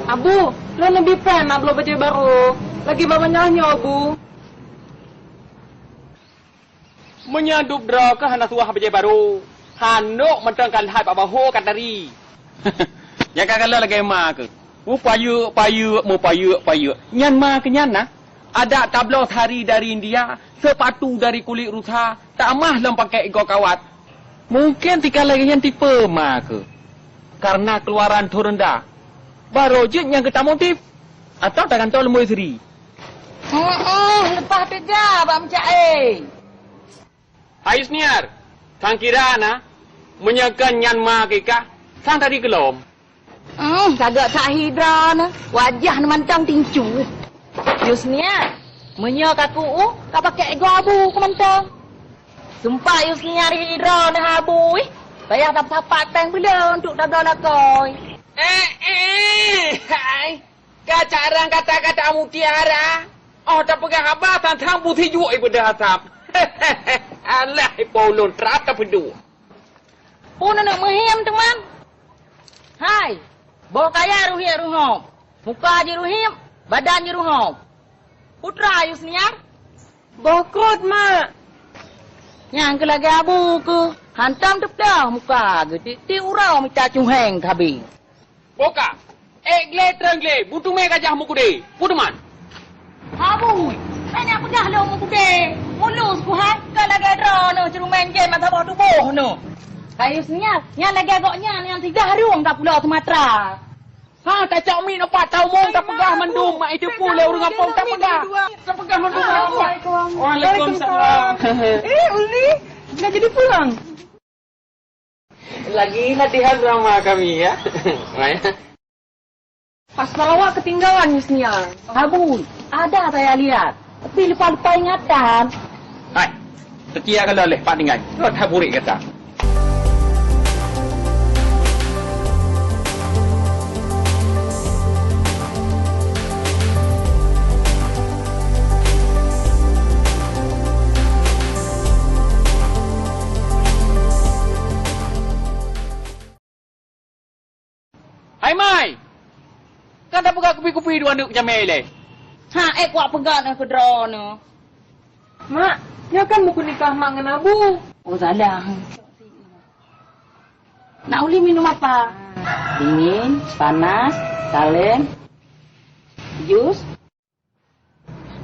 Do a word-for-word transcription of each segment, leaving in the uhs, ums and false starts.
Abu, lôn leubeh preh na bloe bajée barô. Lagée bak banyak nyoe, Abu. Meunyoe dub droe keuh hana suah bajée barô, hanok mantong ka lhai bak bahô ka tari. Nyang ka galak lagée ma keuh. Mupayeuek-payeuek, mupayeuek-payeuek. Nyan ma keuh nyan na. Adak tabloe sari dari India, seupatu dari kulit rusa, tamah lom pakèk igoe kawat. Mungken tika lagée nyan tipe ma keuh. Kareuna keuluaran thon reundah. Barô jeuet nyang geutamong tiep. Atawa tagantoe lumbôi sri. Heeh, leupah teuga bak meucaé. Hai Yusniar, sang kira na, meunyoe kon nyan ma keu ikah, sang tadi keulom. Hmm, sagok that hi droeneuh, wajah neuh mantong tincu. Yusniar, meunyoe kaku u, kapakèk igoe abu keu mantong. Sumpah Yusniar hi droeneuh abu ih, payah tapeusapat péng beuleu untuk tabloe lakoe. Eh, eh, hai. Ka carang kata-kata mutiara, oh tapeugah haba sang-sang buti juek ibeudôh asam. Alah, ipo ulôn trap tapeuduek. Peue neuneuk meuhiem teuma? Hai, boh kaya ruhiek ruhom, muka jih ruhiek, badan jih ruhom. Putra Yusniar? Boh kot, Mak. Nyang keu lagée abu keuh, hantom teupeugah muka geutik-tik uroe mita cuheng keu habéh. Boka, ék glé treun glé, beuteumé gajah meukeudé. Peue teuma? Abu, nyan peugah lôn meukeudé. Mulus kuhai, ka lagée droeneuh ceureumen jén masa boh tuboh neuh. Kayus nyan, nyan lagée gobnyan nyang sigah rueng ka pulo Sumatra. Ha, tacok miet nyoe pat taumong tapeugah mandum, mak itu pun lé ureuëng gampông tapeugah. Tapeugah mandum. Assalamualaikum. Waalaikumsalam. Eh, Uli, dah jadi pulang? Lagi latihan drama kami, ya. Maya. Paspor awak ketinggalan, Yusnia. Abu, ada saya lihat, tapi lupa-lupa ingatan. Hai, setia kalau leh Pak Tinggai. Kau tak burik kata. Hai mai! Kan tapeugah kupi-kupi dua aneuk jamé lé. Ha, ék kuak peugah ngon keudroe nyoe. Mak, nyoe kan buku nikah mak ngon Abu. Oh, salah. Nak uli minum apa? Dingin, panas, kaleng, jus.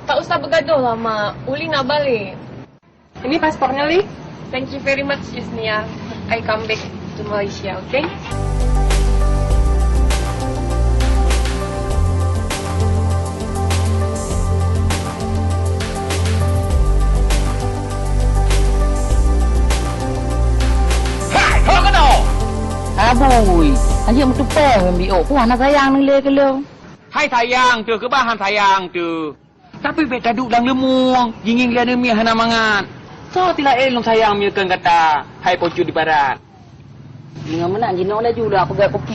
Tak usah bergaduh lah, Mak. Uli nak balik. Ini paspornya, Li. Thank you very much, Yusnia. I come back to Malaysia, okay? Hai, ho keunoe! Abui, hanjeuet meutupée ngon biôk, peue hana sayang neuh lé keu lôn. Hai sayang teuh, keubahan sayang teuh. Tapi bék taduek lam leumueng, jingieng lé aneuk miet hana mangat. Soe tilaén lôn sayang meunyoe kon gata, hai Po Cut di Barat? Deungon meunan jinoe laju dak peugah kopi